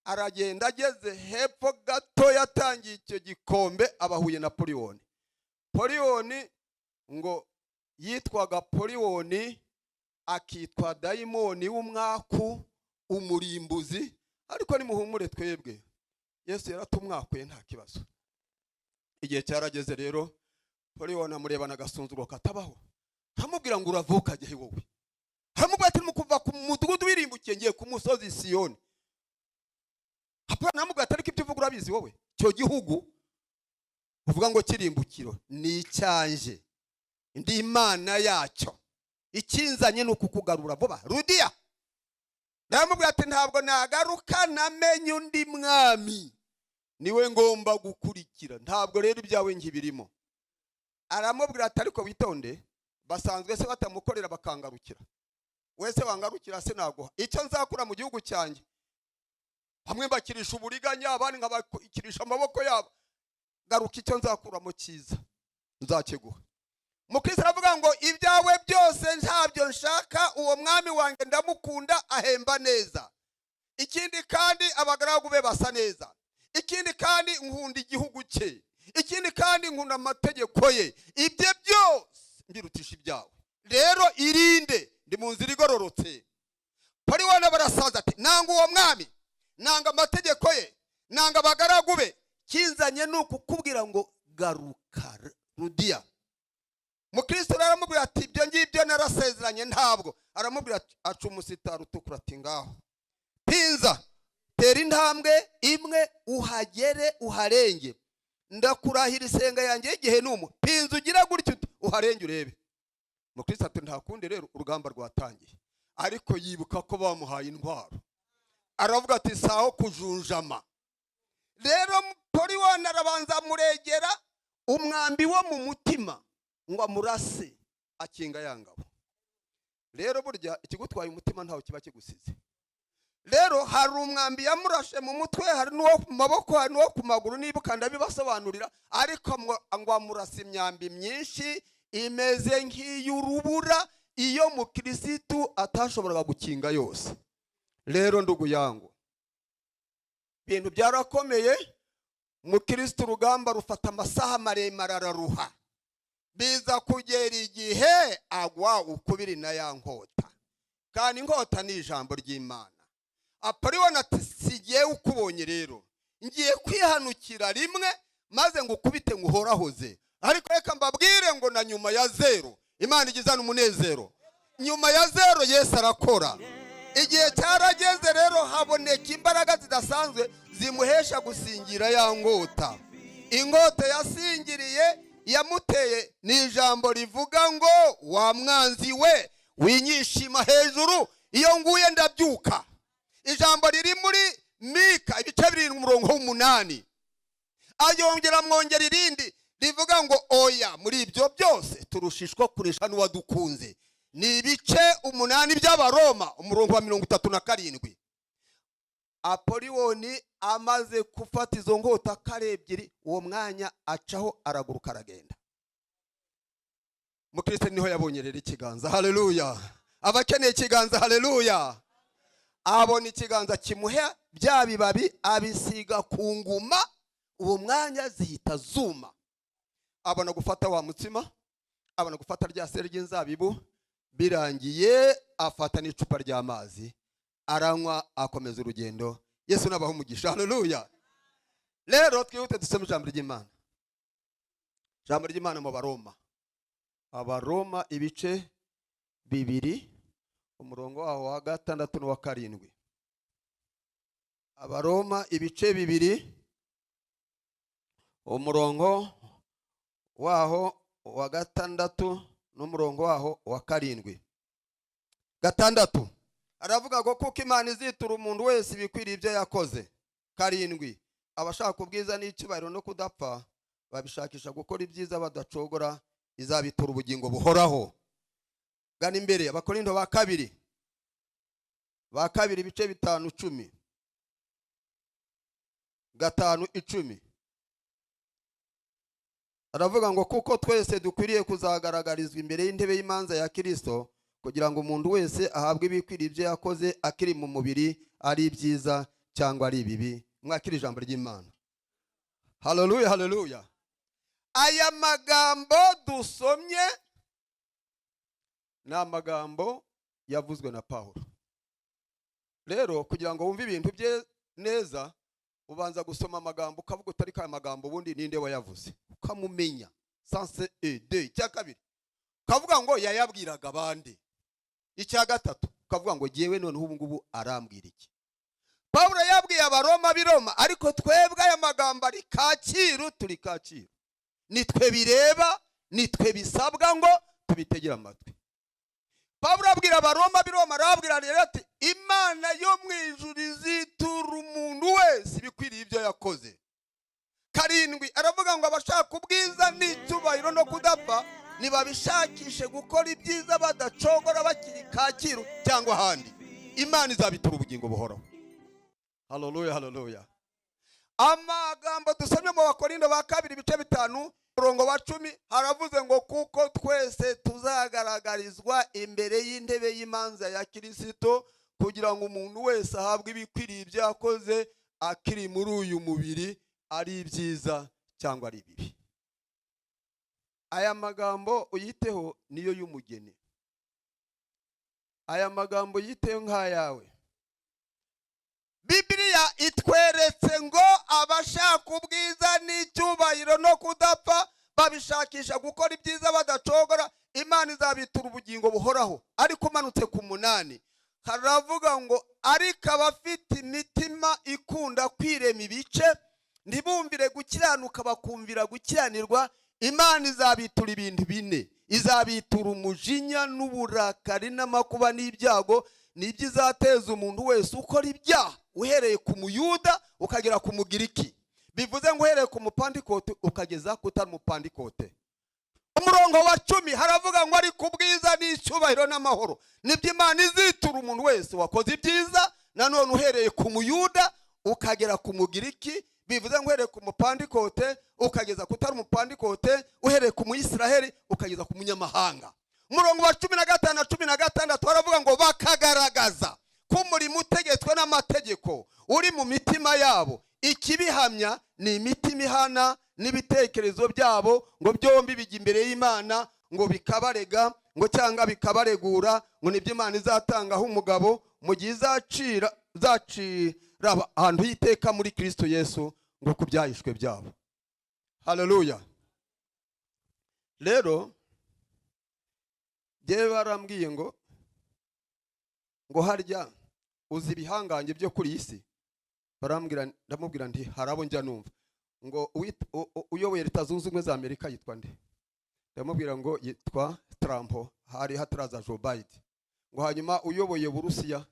Aragenda, ageze hepfo gato yatangiye icyo gikombe, abahuye na Poliyoni. Poliyoni ngo yitwaga Poliyoni, akitwa dayimoni w'umwaku, umurimbuzi. Ariko nimuhumure, twebwe Yesu yaratumwakuye, nta kibazo. Igihe cyarageze rero, Poliyoni amurebana agasuzuguro katabaho, aramubwira ngo: "Uravuka gihe wowe?" Aramubwira ati: "Mu kuva ku mudugudu wirimbukiye, ngiye ku musozi Siyoni." Hapana, aramubwira ati: "Ariko ibyo uvuga urabizi wowe? Icyo gihugu uvuga ngo kirimbukiro ni icyanjye, ndi Imana yacyo. Ikinzanye ni ukukugarura vuba, rudiya." Aramubwira ati: "Ntabwo nagaruka, namenye undi mwami, niwe ngomba gukurikira. Ntabwo rero ibyawe nkibirimo." Aramubwira ati: "Ariko witonde, basanzwe se batamukorera bakangarukira? Wese wangarukira se naguha icyo nzakura mu gihugu cyanjye. Bamwe mbakirisha uburiganya, abandi nkabakirisha amaboko yabo. Garuka, icyo nzakuramo cyiza nzakiguha." Mukristo aravuga ngo: "Ibyawe byose ntabyo nshaka. Uwo mwami wanjye ndamukunda, ahemba neza. Ikindi kandi abagaragu be basa neza. Ikindi kandi nkunda igihugu cye. Ikindi kandi nkunda amategeko ye. Ibyo byose mbirutisha ibyawe. Rero irinde, ndi mu nzira igororotse." Pariwana barasaza ati: "Nanga uwo mwami, nanga amategeko ye, nanga abagaragu be. Kinzanye ni ukukubwira ngo garuka, rudiya." Mukristo rero aramubwira ati: "Ibyo ngibyo narasezeranye, ntabwo." Aramubwira ati, aca umusitari utukura, ati: "Ngaho pinza, tera intambwe imwe uhagere uharenge. Ndakurahira isenga yanjye y'igihe n'umu pinza, ugira gutya uti uharenge urebe." Mukristo ati: "Nta kundi." Rero urugamba rwatangiye, ariko yibuka ko bamuhaye intwaro, aravuga ati: "Saho kujunjama." Rero Poriwana arabanza amuregera umwambi wo mu mutima ngo amurase, akinga ya ngabo. Rero burya ikigutwaye umutima ntawe kiba kigusize. Rero hari umwambi yamurashe mu mutwe, hari n'uwo ku maboko, hari n'uwo ku maguru, niba ndabibasobanurira. Ariko ngo amurasa imyambi myinshi imeze nk'iy'urubura, iyo mukirisitu atashoboraga gukinga yose. Rero ndugu yangu, ibintu byarakomeye. Mukirisitu urugamba rufata amasaha maremare, araruha, biza kugera igihe agwa ukubiri na ya nkota, kandi inkota ni ijambo ry'Imana. Apoliwana ati: "Sigiye ukubonye rero, ngiye kwihanukira rimwe maze ngo ukubite nguhorahoze." Ariko reka mbabwire ngo na nyuma ya zero Imana igizana umunezero. Nyuma ya zero Yesu arakora. Igihe cyarageze rero, haboneka imbaraga zidasanzwe zimuhesha gusingira ya nkota. Inkota yasingiriye yamuteye ni ijambo rivuga ngo: "Wa mwanzi we, winyishima hejuru, iyo nguye ndabyuka." Ijambo riri muri Mika ibice 7 umurongo w'8. Ayongera amwongera irindi rivuga ngo: "Oya, muri ibyo byose turushishwa kuresha n'uwadukunze." Ni ibice 8 by'Abaroma, umurongo wa 37. Apoliwoni amaze gufata izo nkota kare ebyiri, uwo mwanya acaho, araguruka, aragenda. Mukristo niho yabonye rero ikiganza. Haleluya! Abakeneye ikiganza, haleluya! Abona ikiganza kimuha bya bibabi, abisiga ku nguma, uwo mwanya zihita zuma. Abona gufata wa mutsima, abona gufata rya seri ry'inzabibu. Birangiye afata n'icupa ry'amazi, aranywa, akomeza urugendo. Yesu nabaha umugisha. Haleluya! Rero twihute dusome ijambo ry'Imana, ijambo ry'Imana mu Baroma, Abaroma ibice 2, umurongo waho wa 6 n'uwa 7. Abaroma ibice 2, umurongo waho wa 6 n'umurongo waho wa 7. 6 aravuga ngo: "Kuko Imana izitura umuntu wese ibikwiriye ibyo yakoze." 7: "Abashaka ubwiza n'icyubahiro no kudapfa, babishakisha gukora ibyiza badacogora, izabitura ubugingo buhoraho." Gana imbere, Abakorinto ba kabiri, ba kabiri ibice 5 10, 5 10. Aravuga ngo kuko twese dukwiriye kuzagaragarizwa imbere y'intebe y'imanza ya Kirisito, kugira ngo umuntu wese ahabwe ibikwiriye ibyo yakoze akiri mu mubiri, ari ibyiza cyangwa ari ibibi. Mwakira ijambo ry'Imana. Haleluya, haleluya. Aya magambo dusomye ni amagambo yavuzwe na Pawulo. Rero kugira ngo wumve ibintu bye neza, ubanza gusoma amagambo, ukavuga utari aya magambo ubundi ninde wayavuze, ukamumenya sanse ede. Icya kabiri ukavuga ngo yayabwiraga abandi. Icya gatatu ukavuga ngo jyewe noneho ubu ngubu arambwira iki? Pawulo yabwiye Abaroma b'i Roma, ariko twebwe aya magambo ari Kacyiru, turi Kacyiru, nitwe bireba, nitwe bisabwa ngo tubitegere amatwi. Pawulo abwira Abaroma b'i Roma, arababwira rero ati: "Imana yo mu ijuru izitura umuntu wese ibikwiriye ibyo yakoze." 7 aravuga ngo abashaka ubwiza n'icyubahiro no kudapfa nibabishakishe gukora ibyiza badacogora bakiri Kacyiru cyangwa ahandi, Imana izabitura ubugingo buhoraho. Haleluya, haleluya. Amagambo dusomye mu Bakorindo ba kabiri, ibice 5, umurongo wa 10, haravuze ngo kuko twese tuzagaragarizwa imbere y'intebe y'imanza ya Kirisito, kugira ngo umuntu wese ahabwe ibikwiriye ibyo yakoze akiri muri uyu mubiri, ari ibyiza cyangwa ari ibibi. Aya magambo uyiteho niyo y'umugeni. Aya magambo uyiteho nk'ayawe. Bibiliya itweretse ngo abashaka ubwiza n'icyubahiro no kudapfa babishakisha gukora ibyiza badacogora, Imana izabitura ubugingo buhoraho. Ariko umanutse ku 8 haravuga ngo ariko abafite imitima ikunda kwirema ibice, ntibumvire gukiranuka bakumvira gukiranirwa, Imana izabitura ibintu bine: izabitura umujinya n'uburakari n'amakuba n'ibyago. Nibyo izateza umuntu wese ukora ibyaha, uhereye ku Muyuda ukagera ku Mugiriki, bivuze ngo uhereye ku Mupandikote ukageza ku utari Umupandikote. Umurongo wa 10 haravuga ngo ariko ubwiza n'icyubahiro n'amahoro nibyo Imana izitura umuntu wese wakoze ibyiza, nanone uhereye ku Muyuda ukagera ku Mugiriki, bivuze ngo uhereye ku Mupandikote ukageza ku utari Umupandikote, uhereye ku Muyisiraheli ukageza ku munyamahanga. Umurongo wa 15 na 16 baravuga ngo bakagaragaza ko umurimo utegetswe n'amategeko uri mu mitima yabo, ikibihamya ni imitima ihana n'ibitekerezo byabo, ngo byombi bijya imbere y'Imana, ngo bikabarega, ngo cyangwa bikabaregura, ngo nibyo Imana izatangaho umugabo mu gihe izacira ahantu y'iteka muri Kristo Yesu, ngo ku byahishwe byabo. Haleluya. Rero njyewe barambwiye ngo harya uzi ibihangange byo kuri iyi si? Barambwira, ndamubwira nti hari abo njya numva. Ngo uyoboye Leta Zunze Ubumwe za Amerika yitwa nde? Ndamubwira ngo yitwa Trump, hari hataraza Joe Biden. Ngo hanyuma uyoboye Burusiya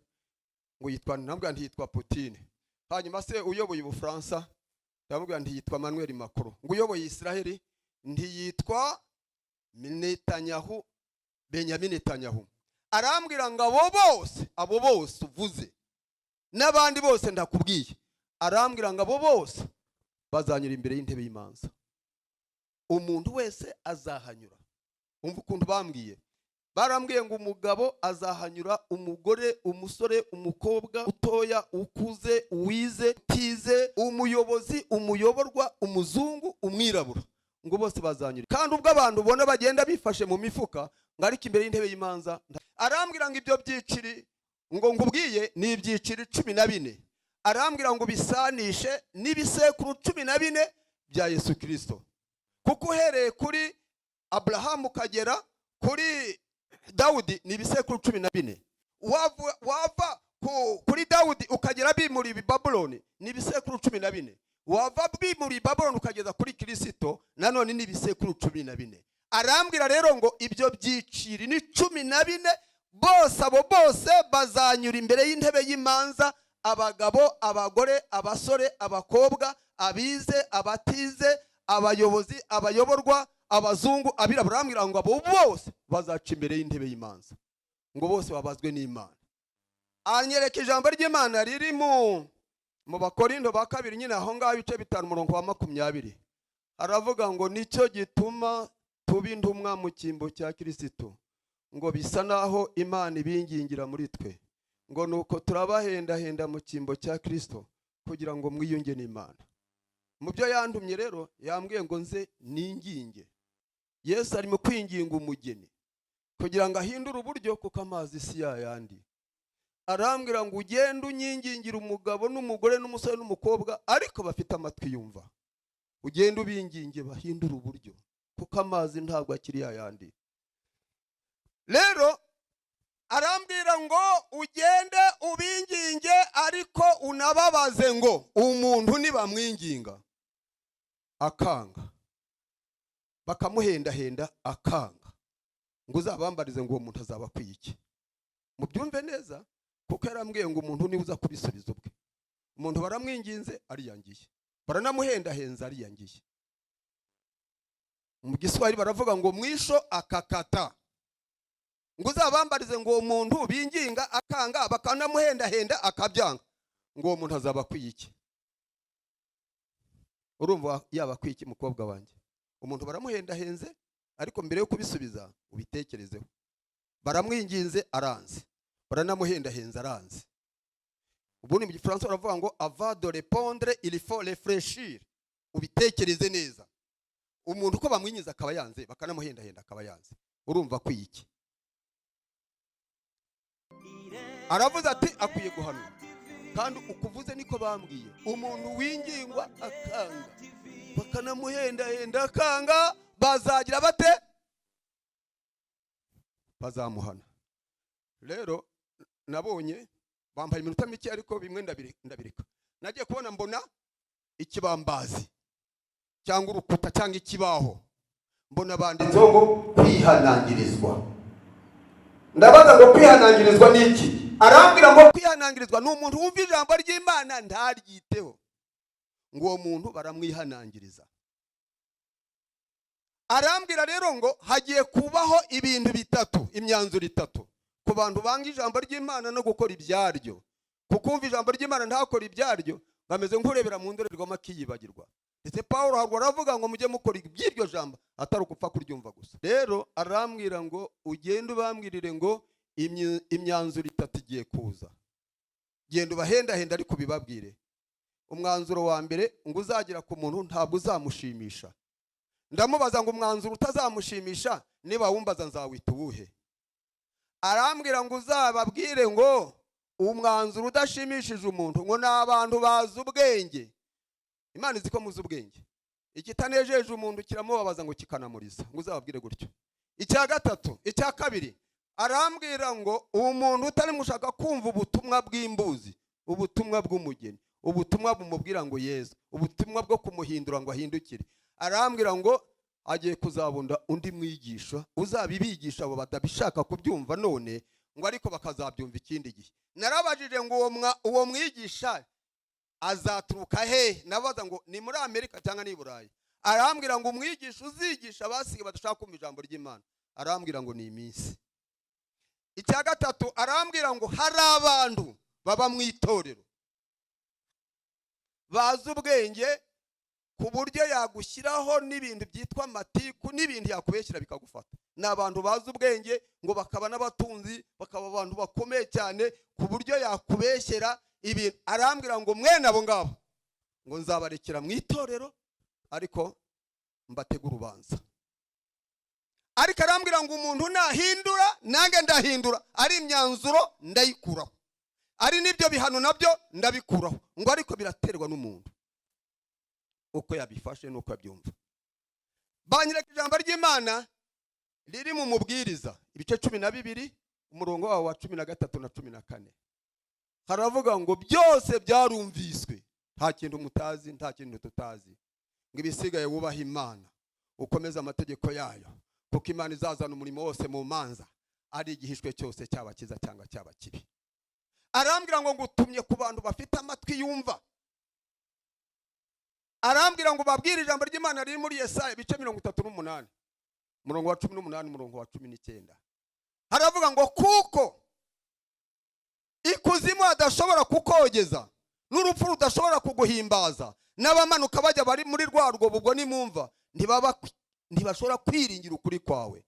ngo yitwa nde? Ndamubwira nti yitwa Putin. Hanyuma se uyoboye Ubufaransa? Ndamubwira nti yitwa Emmanuel Macron. Ngo uyoboye Israheli? Ntiyitwa Netanyahu, Benjamin Netanyahu. Arambwira ngo abo bose, abo bose uvuze n'abandi bose ndakubwiye, arambwira ngo abo bose bazanyura imbere y'intebe y'imanza, umuntu wese azahanyura. Umva ukuntu bambwiye. Barambwiye ngo umugabo azahanyura, umugore, umusore, umukobwa, utoya, ukuze, uwize, utize, umuyobozi, umuyoborwa, umuzungu, umwirabura, ngo bose bazanyura. Kandi ubwo abantu ubona bagenda bifashe mu mifuka, ngo ariko imbere y'intebe y'imanza arambwira ngo ibyo byiciri ngo ngubwiye ni ibyiciri 14. Arambwira ngo bisanishe n'ibisekuru 14 bya Yesu Kirisito, kuko uhereye kuri Aburahamu ukagera kuri Dawudi ni ibisekuru 14. Wava kuri Dawudi ukagera bimuriye i Babuloni ni ibisekuru 14. Wava bimuriye i Babuloni ukageza kuri Kirisito nanone ni ibisekuru 14. Arambwira rero ngo ibyo byiciri ni 14. Bose, abo bose bazanyura imbere y'intebe y'imanza: abagabo, abagore, abasore, abakobwa, abize, abatize, abayobozi, abayoborwa, abazungu, abirabura. Arambwira ngo abo bose bazaca imbere y'intebe y'imanza, ngo bose babazwe n'Imana. Anyereka ijambo ry'Imana riri mu Bakorindo ba kabiri nyine aho ngaho, ibice 5, umurongo wa 20. Haravuga ngo nicyo gituma tuba intumwa mu cyimbo cya Kirisito, ngo bisa naho Imana ibingingira muri twe, ngo nuko turabahendahenda mu cyimbo cya Kirisito kugira ngo mwiyunge n'Imana. Mu byo yantumye rero, yambwiye ngo nze ninginge. Yesu arimo kwinginga umugeni kugira ngo ahindure uburyo, kuko amazi si yayandi. Arambwira ngo ugende unyingingire umugabo n'umugore n'umusore n'umukobwa, ariko bafite amatwi yumva, ugende ubinginge bahindure uburyo, kuko amazi ntabwo akiri yayandi. Rero arambwira ngo ugende ubinginge, ariko unababaze ngo umuntu nibamwinginga akanga, bakamuhendahenda akanga, ngo uzabambarize ngo uwo muntu azaba akwiye iki? Mubyumve neza, kuko yarambwiye ngo umuntu niwe uza kubisubiza ubwe. Umuntu baramwinginze ariyangiye, baranamuhendahenza ariyangiye. Mu Giswahili baravuga ngo mwisho akakata. Ngo uzabambarize ngo uwo muntu binginga akanga, bakanamuhendahenda akabyanga, ngo uwo muntu azaba akwiye iki? Urumva yaba akwiye iki, mukobwa wanjye? Umuntu baramuhendahenze, ariko mbere yo kubisubiza ubitekerezeho. Baramwinginze aranze, baranamuhendahenze aranze. Ubundi mu Gifaransa baravuga ngo avant de répondre, il faut réfléchir. Ubitekereze neza. Umuntu uko bamwinginze akaba yanze, bakanamuhendahenda akaba yanze, urumva akwiye iki? Aravuze ati akwiye guhanwa. Kandi ukuvuze niko bambwiye: umuntu wingingwa akanga, bakanamuhendahenda akanga, bazagira bate? Bazamuhana. Rero nabonye bambaye iminota mike, ariko bimwe ndabireka. Nagiye kubona mbona ikibambazi cyangwa urukuta cyangwa ikibaho, mbona banditseho ngo kwihanangirizwa. Ndabaza ngo kwihanangirizwa ni iki? Arambwira ngo kwihanangirizwa ni umuntu wumva ijambo ry'Imana ntaryiteho, ngo uwo muntu baramwihanangiriza. Arambwira rero ngo hagiye kubaho ibintu bitatu, imyanzuro itatu ku bantu banga ijambo ry'Imana no gukora ibyaryo. Kuko umva ijambo ry'Imana ntakora ibyaryo, bameze nk'urebera mu ndorerwamo akiyibagirwa. Ndetse Paul haruguru aravuga ngo mujye mukora iby'iryo jambo, atari ukupfa kuryumva gusa. Rero arambwira ngo ugende ubambwirire ngo imyanzuro itatu igiye kuza, genda ubahendahenda ariko ubibabwire. Umwanzuro wa mbere ngo uzagera ku muntu ntabwo uzamushimisha. Ndamubaza ngo umwanzuro utazamushimisha, niba wumbaza nzawita uwuhe? Arambwira ngo uzababwire ngo umwanzuro udashimishije umuntu ngo ni abantu bazi ubwenge. Imana izi ko muzi ubwenge. Ikitanejeje umuntu kiramubabaza, ngo kikanamuriza, ngo uzababwire gutyo. Icya gatatu, icya kabiri, arambwira ngo umuntu utari mushaka kumva ubutumwa bw'imbuzi, ubutumwa bw'umugeni, ubutumwa bumubwira ngo Yezu, ubutumwa bwo kumuhindura ngo ahindukire, arambwira ngo agiye kuzabunda undi mwigisha uzabibigisha, abo batabishaka kubyumva none, ngo ariko bakazabyumva ikindi gihe. Narabajije ngo uwo mwigisha azaturuka he? Nabaza ngo ni muri Amerika cyangwa ni i Burayi? Arambwira ngo umwigisha uzigisha abasigaye badashaka kumva ijambo ry'Imana, arambwira ngo ni iminsi. Icya gatatu, arambwira ngo hari abantu baba mu itorero bazi ubwenge, ku buryo yagushyiraho n'ibintu byitwa amatiku n'ibintu yakubeshyira bikagufata. Ni abantu bazi ubwenge, ngo bakaba n'abatunzi, bakaba abantu bakomeye cyane, ku buryo yakubeshyera ibintu. Arambwira ngo mwene abo ngabo ngo nzabarekera mu itorero, ariko mbatege urubanza. Ariko arambwira ngo umuntu nahindura, nanjye ndahindura, ari imyanzuro ndayikuraho, ari n'ibyo bihano nabyo ndabikuraho, ngo ariko biraterwa n'umuntu uko yabifashe n'uko yabyumva. Banyereka ijambo ry'Imana riri mu Mubwiriza, ibice 12, umurongo wawo wa 13 na 14. Haravuga ngo byose byarumviswe, nta kintu mutazi, nta kintu tutazi. Ngo ibisigaye wubahe Imana, ukomeze amategeko yayo, kuko Imana izazana umurimo wose mu manza, ari igihishwe cyose, cyaba cyiza cyangwa cyaba kibi. Arambwira ngo ngutumye ku bantu bafite amatwi yumva. Arambwira ngo babwire ijambo ry'Imana riri muri Yesaya, ibice 38, umurongo wa 18, umurongo wa 19. Haravuga ngo kuko ikuzimu hadashobora kukogeza, n'urupfu rudashobora kuguhimbaza. N'abamanuka bajya bari muri rwa rwobo, ubwo nimumva ntibaba, ntibashobora kwiringira ukuri kwawe.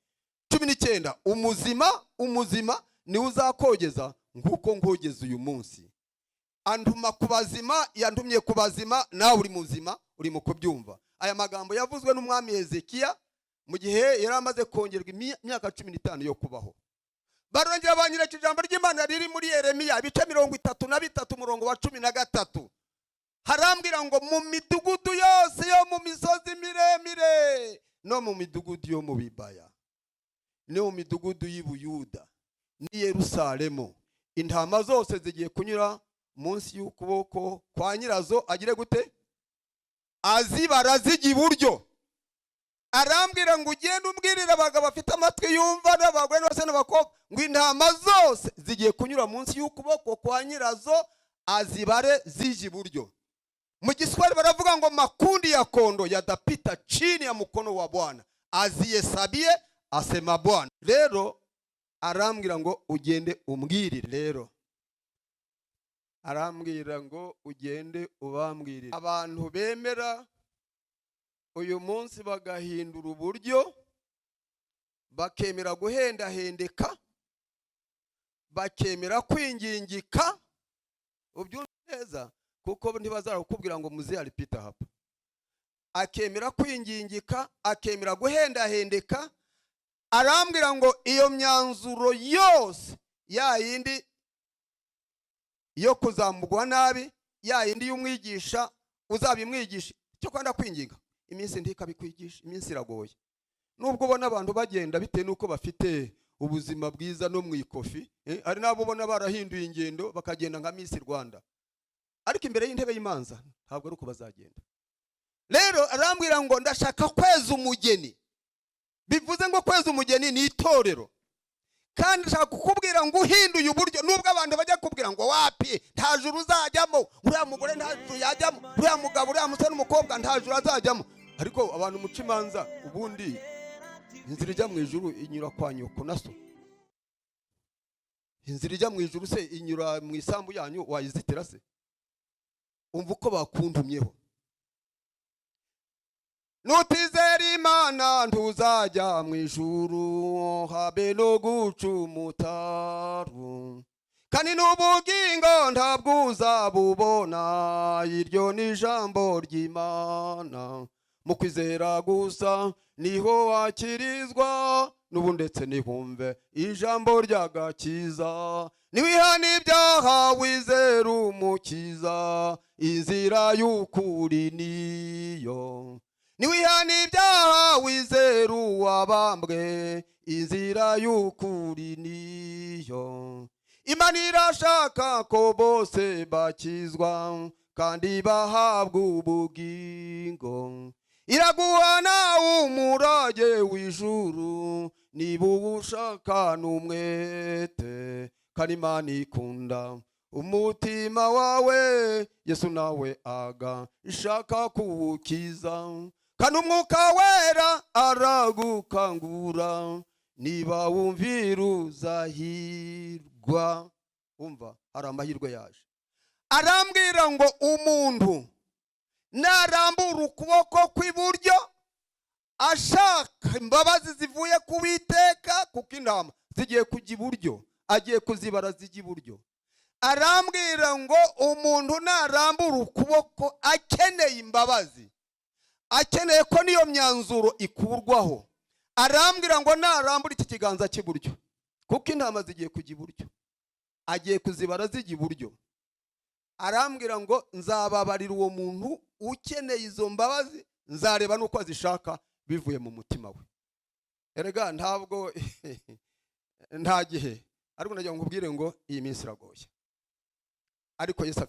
19: umuzima, umuzima niwe uzakogeza nk'uko nkogeza uyu munsi. Antuma ku bazima, yantumye ku bazima, nawe uri muzima, uri mu kubyumva. Aya magambo yavuzwe n'umwami Hezekiya mu gihe yari amaze kongerwa imyaka 15 yo kubaho. Barongera banyereka ijambo ry'Imana riri muri Yeremiya, ibice 33, umurongo wa 13. Harambwira ngo mu midugudu yose yo mu misozi miremire, no mu midugudu yo mu bibaya, no mu midugudu y'i Buyuda n'i Yerusalemu, intama zose zigiye kunyura munsi y'ukuboko kwa nyirazo. Agire gute? Azibara zijya iburyo. Arambwira ngo ugende umbwirire abagabo bafite amatwi yumva, n'abagore bose n'abakobwa, ngo intama zose zigiye kunyura munsi y'ukuboko kwa nyirazo, azibare zijya iburyo. Mu Giswahili baravuga ngo makundi ya kondoo yatapita chini ya mkono wa Bwana azihesabie, asema Bwana. Rero arambwira ngo ugende umbwirire, rero arambwira ngo ugende ubambwirire abantu bemera uyu munsi bagahindura uburyo, bakemera guhendahendeka, bakemera kwingingika. Ubyumve neza, kuko ntibazakubwira ngo mzee alipita hapa. Akemera kwingingika, akemera guhendahendeka. Arambwira ngo iyo myanzuro yose, ya yindi yo kuzamugwa nabi, ya yindi y'umwigisha uzabimwigisha cyo kwanda kwinginga, iminsi ntikabikwigisha. Iminsi iragoye, nubwo ubona abantu bagenda bitewe n'uko bafite ubuzima bwiza no mu ikofi, hari n'abo ubona barahinduye ingendo bakagenda nka Miss Rwanda, ariko imbere y'intebe y'imanza ntabwo ari uko bazagenda. Rero arambwira ngo ndashaka kweza umugeni. Bivuze ngo kweza umugeni ni itorero. Kandi ndashaka kukubwira ngo uhinduye uburyo, nubwo abantu bajya kubwira ngo wapi, nta juru uzajyamo, uriya mugore nta juru yajyamo, uriya mugabo, uriya musore n'umukobwa nta juru azajyamo, ariko abantu muca imanza. Ubundi inzira ijya mu ijuru inyura kwa nyoko na so? Inzira ijya mu ijuru se inyura mu isambu yanyu wayizitira se? Umva uko bakuntumyeho: nutizera Imana ntuzajya mu ijuru, habe no guca umutaru, kandi n'ubugingo ntabwo uzabubona. Iryo ni ijambo ry'Imana. Mu kwizera gusa niho wakirizwa n'ubu, ndetse nihumve ijambo ry'agakiza. Niwihana ibyaha, wizera Umukiza, inzira y'ukuri niyo. Niwihana ibyaha, wizera uwabambwe, inzira y'ukuri niyo. Imana irashaka ko bose bakizwa kandi bahabwa ubugingo. Iraguha nawe umurage w'ijuru niba uwushaka n'umwete. Kandi Imana ikunda umutima wawe, Yesu nawe aga ishaka kuwukiza. Kandi Umwuka Wera aragukangura, niba wumvira uzahirwa. Umva, hari amahirwe yaje. Arambwira ngo umuntu narambura ukuboko kw'iburyo ashaka imbabazi zivuye ku Witeka, kuko intama zigiye kujya iburyo, agiye kuzibara zijya iburyo. Arambwira ngo umuntu narambura ukuboko akeneye imbabazi, akeneye ko n'iyo myanzuro ikurwaho, arambwira ngo narambura iki kiganza cy'iburyo, kuko intama zigiye kujya iburyo, agiye kuzibara zijya iburyo, arambwira ngo nzababarira uwo muntu ukeneye izo mbabazi, nzareba n'uko azishaka bivuye mu mutima we. Erega ntabwo nta gihe, ariko nagira ngo nkubwire ngo iyi minsi iragoye, ariko Yesu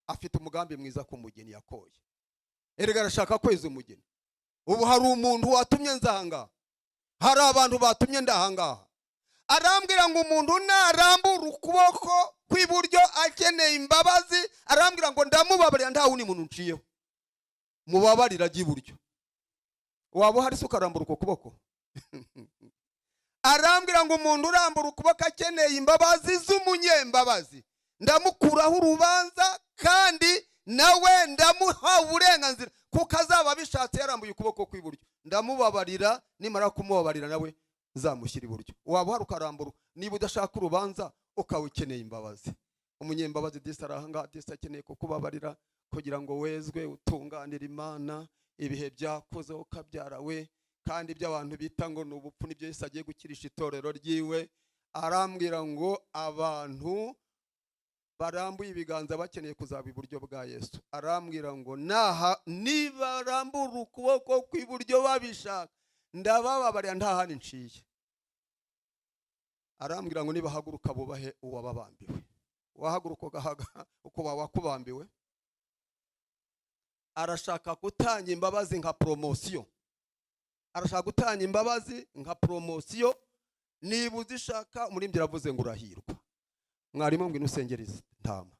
afite umugambi mwiza ku mugeni yakoye. Erega arashaka kweza umugeni. Ubu hari umuntu watumye nzahangaha, hari abantu batumye ndahangaha. Arambwira ngo umuntu narambura ukuboko kw'iburyo akeneye imbabazi, arambwira ngo ndamubabarira, nta wundi muntu nciyeho, mubabarira ajya iburyo. Waba uhari se ukarambura uko kuboko? Arambwira ngo umuntu urambura ukuboko akeneye imbabazi z'umunyembabazi, ndamukuraho urubanza kandi Nawe ndamuha uburenganzira kuko azaba abishatse yarambuye ukuboko kw'iburyo, ndamubabarira. Nimara kumubabarira, nawe nzamushyira iburyo. Waba uhari ukarambura, niba udashaka urubanza, ukaba ukeneye imbabazi. Umunyembabazi disi arahangaha, disi akeneye kukubabarira kugira ngo wezwe, utunganire Imana. Ibihe byakuze ukabyara we, kandi ibyo abantu bita ngo ni ubupfu nibyo Yesu agiye gukirisha itorero ryiwe. Arambwira ngo abantu barambuye ibiganza bakeneye kuzaba iburyo bwa Yesu, arambwira ngo naha nibarambura ukuboko kw'iburyo babishaka, ndabababarira, nta handi nciye. Arambwira ngo nibahaguruka bubahe uwababambiwe. Wahaguruka ugahaga ukuba wakubambiwe. Arashaka gutanga imbabazi nka poromosiyo, arashaka gutanga imbabazi nka poromosiyo. Niba uzishaka, umuririmbyi aravuze ngo urahirwa. Mwarimu, ngwino usengere izi ntama.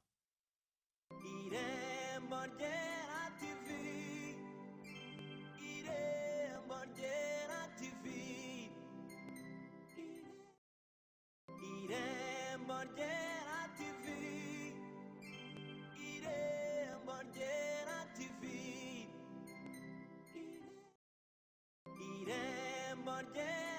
Irembo Ryera TV, Irembo Ryera TV, Irembo Ryera TV, Irembo Ryera TV, Irembo Ryera.